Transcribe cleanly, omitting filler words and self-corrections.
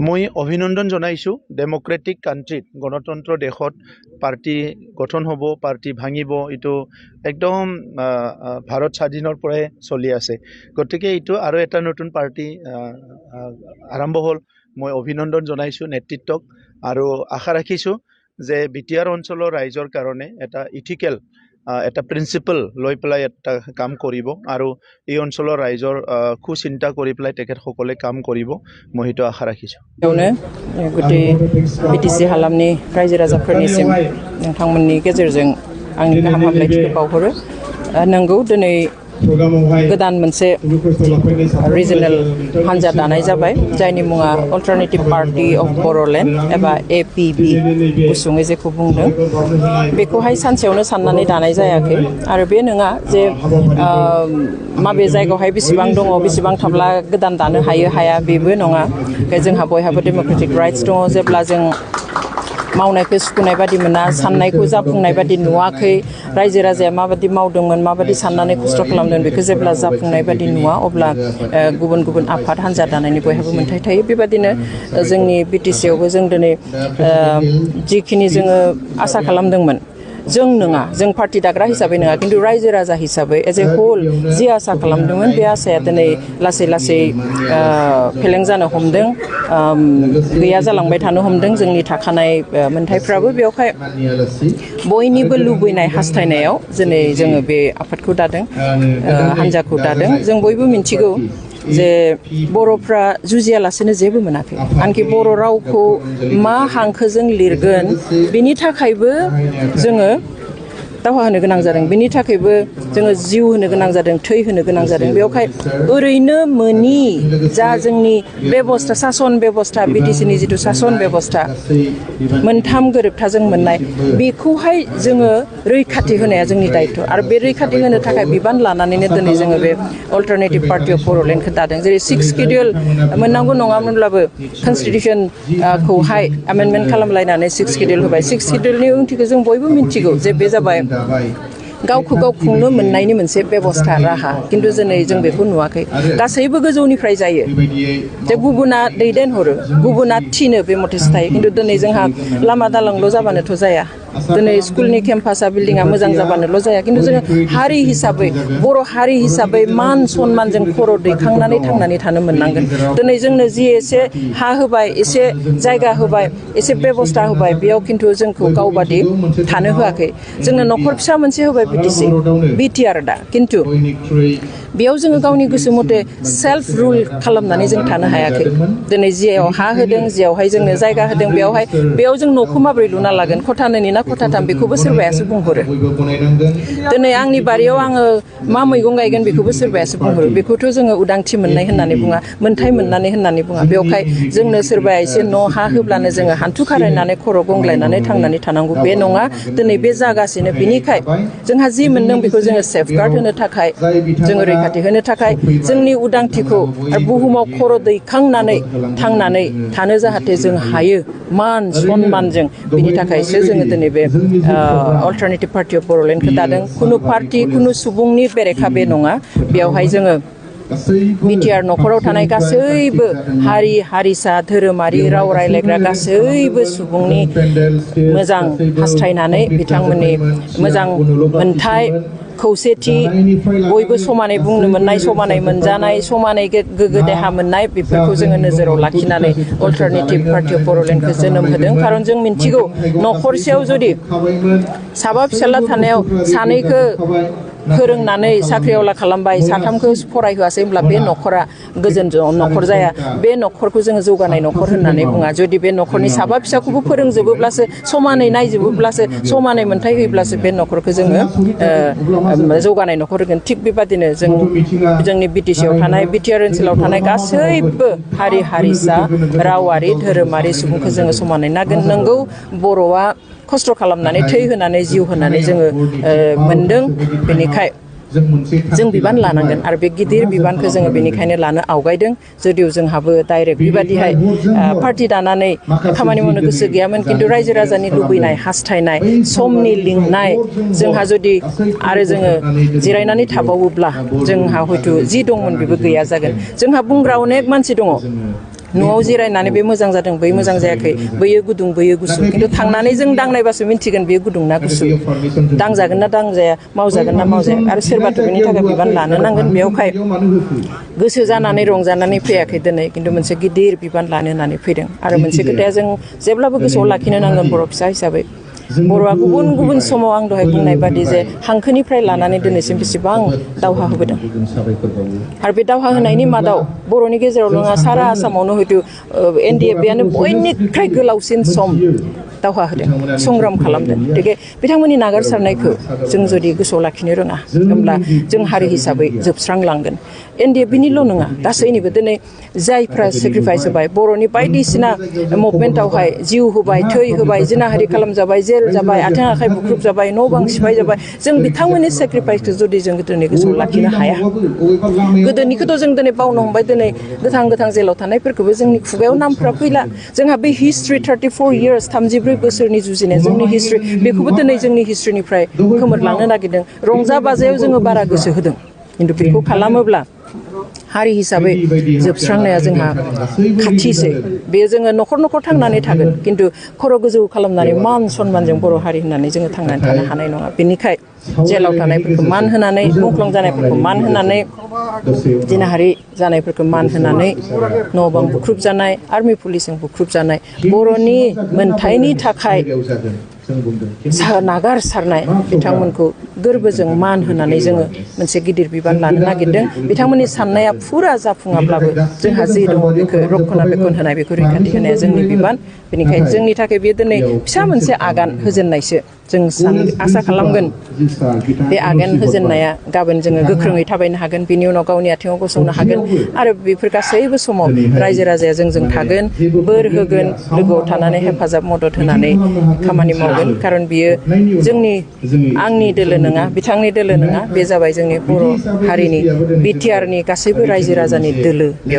মই অভিনন্দন জনাইছো ডেমোক্ৰেটিক কান্ট্রিত গণতন্ত্র দেশত পার্টি গঠন হব পার্টি ভাঙিব এটো একদম ভারত স্বাধীনৰ পৰাই চলি আছে গতিকে এটো আৰু এটা নতুন পার্টি আৰম্ভ হল মই অভিনন্দন জনাইছো নেতৃত্বক আৰু আশা ৰাখিছো যে বিটিআৰ অঞ্চলৰ ৰাইজৰ কাৰণে এটা ইথিকেল এটা প্ৰিন্সিপল লৈ পেলাই এটা কাম কৰিব আৰু এই অঞ্চলৰ ৰাইজৰ খু চিন্তা কৰি পেলাই তেখেত সকলে কাম কৰিব মই হেতু আশা ৰাখিছো গুটি বিটিসি हालामनि रायजो राजाफोरनिसिम नोंथांमोननि गेजेरजों आंनि गाहाम हामलायथिखौ बावहरो नंगौ दिनै गोदान मोनसे रिजनल हान्जा दानाय जाबाय जायनि मुङा अल्टारनेटिभ पार्टी अफ बर'लेण्ड एबा एपीबी गुसुङै जेखौ बुंदों बेखौहाय सानसेयावनो साननानै दानाय जायाखै आरो बे नङा जे माबे जायगायावहाय बेसेबां दङ बेसेबां थाब्ला गोदान दानो हायो हाया बेबो नङा जोंहा बयहाबो डेमोक्रेटिक राइट्स दङ जेब्ला जों मावनायखौ सुखुनाय बादि मोना साननायखौ जाफुंनाय बादि नुवाखै रायजो राजाया माबादि मावदोंमोन माबादि साननानै खस्थ' खालामदों बेखौ जेब्ला जाफुंनाय बादि नुवा अब्ला गुबुन गुबुन आफाद हान्जा दानायनि बयहाबो मोन्थाय थायो बेबादिनो जोंनि बिटिसियावबो जों दिनै जिखिनि जोङो आसा खालामदोंमोन जों नङा जों पार्टी दाग्रा हिसाबै नङा किन्तु रायजो राजा हिसाबै एज ए होल जि आसा खालामदोंमोन बे आसाया दिनै लासै लासै फेलें जानो हमदों गैया जालांबाय थानो हमदों जोंनि थाखानाय मोन्थायफ्राबो बेवहाय बयनिबो लुबैनाय हास्थायनायाव दिनै जोङो बे आफादखौ दादों हान्जाखौ दादों जों बयबो मिन्थिगौ जे बर'फ्रा जुजियालासेनो जेबो मोनाखै आनखि बर' रावखौ मा हांखोजों लिरगोन बिनि थाखायबो जोङो दावहा होनो गोनां जादों बिनि थाखायबो जोङो जिउ होनो गोनां जादों थै होनो गोनां जादों बेवहाय ओरैनो मोनि जा जोंनि बेबस्था सासन बेबस्था बिटिसिनि जिथु सासन बेबस्था मोनथाम गोरोबथाजों मोननाय बेखौहाय जोङो रैखाथि होनाया जोंनि दायित्व आरो बे रैखाथि होनो थाखाय बिबान लानानैनो दिनै जोङो बे अल्टारनेटिभ पार्टी अफ बर'लेण्डखौ दादों जेरै 6 शिड्युल मोननांगौ नङामोनब्लाबो कनस्टिटिउसनखौहाय एमेन्डमेन्ट खालामलायनानै 6 शिड्युल होबाय 6 शिड्युलनि ओंथिखौ जों बयबो मिन्थिगौ जे बे जाबाय गावखौ गाव खुंनो मोननायनि मोनसे बेबस्था राहा किन्तु दिनै जों बेखौ नुवाखै गासैबो गोजौनिफ्राय जायो जे गुबुना दैदेनहरो गुबुना थिनो बे मथेसो थायो किन्तु दिनै जोंहा लामा दालांल' जाबानोथ' जाया दिनै स्कुलनि केम्पासा बिल्डिंआ मोजां जाबानोल' जाया किन्तु जोङो हारि हिसाबै बर' हारि हिसाबै मान सन्मानजों खर' दैखांनानै थांनानै थानो मोननांगोन दिनै जोंनो जि एसे हा होबाय एसे जायगा होबाय एसे बेबस्था होबाय बेयाव किन्तु जोंखौ गावबादि थानो होआखै जोंनो न'खर फिसा मोनसे होबाय बिटिआर दा किन्तु बेयाव जोङो गावनि गोसो मथे सेल्फ रुल खालामनानै जों थानो हायाखै दिनै जियाव हा होदों जियावहाय जोंनो जायगा होदों बेयाव जों न'खौ माबोरै लुना लागोन खथा 2 ना खथा 3 बेखौबो सोरबायासो बुंहरो दिनै आंनि बारियाव आङो मा मैगं गायगोन बेखौबो सोरबायासो बुंहरो बेखौथ' जोङो उदांथि मोननाय होननानै बुङा मोन्थाय मोननानै होननानै बुङा बेवहाय जोंनो सोरबाया एसे न' हा होब्लानो जोङो हान्थु खारायनानै खर' गंग्लायनानै थांनानै थानांगौ बे नङा दिनै बे जागासिनो बिनिखाय जोंहा जि मोनदों बेखौ जोङो सेफगार्ड होनो थाखाय जोङो रैखाथि होनो थाखाय जोंनि उदांथिखौ बुहुमाव खर' दैखांनानै थांनानै थानो जाहाथे जों हायो मान सन्मानजों बिनि थाखायसो जोङो दिनै बे अल्टारनेटिभ पार्टी अफ बर'लेण्डखौ दादों खुनु पार्टी खुनु सुबुंनि बेरेखा बे नङा बेवहाय जोङो बिटिआर न'खराव थानाय गासैबो हारि हारिसा धोरोमारि राव रायलायग्रा गासैबो सुबुंनि मोजां हास्थायनानै बिथांमोननि मोजां मोन्थाय खौसेथि बयबो समानै बुंनो मोननाय समानै मोनजानाय समानै गोग्गो देहा मोननाय बेफोरखौ जोङो नोजोराव लाखिनानै अल्टारनेटिभ पार्टी अफ बर'लेण्डखौ जोनोम होदों खारन जों मिन्थिगौ न'खरसेयाव जुदि साबा फिसाला थानायाव सानैखौ फोरोंनानै साख्रिआवला खालामबाय साथामखौ फरायहोआसै होमब्ला बे न'खरा गोजोन न'खर जाया बे न'खरखौ जोङो जौगानाय न'खर होननानै बुङा जुदि बे न'खरनि साबा फिसाखौबो फोरोंजोबोब्लासो समानै नायजोबोब्लासो समानै मोन्थाय होयोब्लासो बे न'खरखौ जोङो जौगानाय न'खर होगोन थिग बेबादिनो जोंनि बिटिसिआव थानाय बिटिआर ओनसोलाव थानाय गासैबो हारि हारिसा रावारि धोरोमारि सुबुंखौ जोङो समानै नागोन नंगौ बर'आ खस्थ' खालामनानै थै होनानै जिउ होनानै जोङो मोनदों बेनिखाय जों बिबान लानांगोन आरो बे गिदिर बिबानखौ जोङो बेनिखायनो लानो आवगायदों जुदिव जोंहाबो डाइरेक्ट बेबादिहाय पार्टी दानानै खामानि मावनो गोसो गैयामोन किन्तु रायजो राजानि लुबैनाय हास्थायनाय समनि लिंनाय जोंहा जुदि आरो जोङो जिरायनानै थाबावोब्ला जोंहा हयथ' जि दंमोन बेबो गैया जागोन जोंहा बुंग्रा अनेक मानसि दङ न'आव जिरायनानै बे मोजां जादों बै मोजां जायाखै बैयो गुदुं बैयो गुसु खिन्थु थांनानै जों दांनायबासो मिन्थिगोन बेयो गुदुं ना गुसु दांजागोन ना दांजाया मावजागोन ना मावजाया आरो सोरबाथ' बेनि थाखाय बिबान लानो नांगोन बेयावहाय गोसो जानानै रंजानानै फैयाखै दिनै खिन्थु मोनसे गिदिर बिबान लानो होननानै फैदों आरो मोनसे खोथाया जों जेब्लाबो गोसोआव लाखिनो नांगोन बर' फिसा हिसाबै बर'आ गुबुन गुबुन समाव आं दहाय बुंनाय बादि जे हांखोनिफ्राय लानानै दिनैसिम बेसेबां दावहा होबोदों आरो बे दावहा होनायनि मादाव बर'नि गेजेराव नङा सारा आसामावनो हयथ' NDFB आनो बयनिख्रुइ गोलावसिन सम दावहा होदों संग्राम खालामदों गतिके बिथांमोननि नागारसारनायखौ जों जुदि गोसोआव लाखिनो रोङा होमब्ला जों हारि हिसाबै जोबस्रांलांगोन NDFBनिल' नङा गासैनिबो दिनै जायफ्रा सेक्रिफाइस होबाय बर'नि बायदिसिना मुभमेन्टआवहाय जिउ होबाय थै होबाय जिनाहारि खालामजाबाय जेल जाबाय आथिं आखाइ बुख्रुब जाबाय न' बां सिफाय जाबाय जों बिथांमोननि सेक्रिफाइसखौ जुदि जों दिनै गोसोआव लाखिनो हाया गोदोनिखौथ' जों दिनै बावनो हमबाय दिनै गोथां गोथां जेलाव थानायफोरखौबो जोंनि खुगायाव नामफ्रा फैला जोंहा बे हिस्ट्रि 34 इयार्स 34 बोसोरनि जुजिनाय जोंनि हिस्ट्रि बेखौबो दिनै जोंनि हिस्ट्रिनिफ्राय खोमोरलांनो नागिरदों रंजा बाजायाव जोङो बारा गोसो होदों खिन्थु बेखौ खालामोब्ला हारि हिसाबै जोबस्रांनाया जोंहा खाथिसै बेयो जोङो न'खर न'खर थांनानै थागोन खिन्थु खर' गोजौ खालामनानै मान सनमानजों बर' हारि होननानै जोङो थांनानै थानो हानाय नङा बेनिखाय जेलाव थानायफोरखौ मान होनानै मुंख्लं जानायफोरखौ मान होनानै जिनाहारि जानायफोरखौ मान होनानै न' बां बुख्रुब जानाय आर्मि पुलिसजों बुख्रुब जानाय बर'नि मोनथायनि थाखाय नागारसारनाय बिथांमोनखौ गोरबोजों मान होनानै जोङो मोनसे गिदिर बिबान लानो नागिरदों बिथांमोननि साननाया फुरा जाफुङाब्लाबो जोंहा जि दङ बेखौ रक्षना बेखन होनाय बेखौ रैखाथि होनाया जोंनि बिबान बेनिखायनो जोंनि थाखाय बेयो दिनै फिसा मोनसे आगान होजेननायसो जों आसा खालामगोन बे आगान होजेननाया गाबोन जोङो गोख्रोङै थाबायनो हागोन बिनि उनाव गावनि आथिङाव गसंनो हागोन आरो बेफोर गासैबो समाव रायजो राजाया जोंजों थागोन बोर होगोन लोगोआव थानानै हेफाजाब मदद होनानै खामानि मावगोन खारन बियो आंनि दोलो नङा बिथांनि दोलो नङा बे जाबाय जोंनि बर' हारिनि BTRनि गासैबो रायजो राजानि दोलो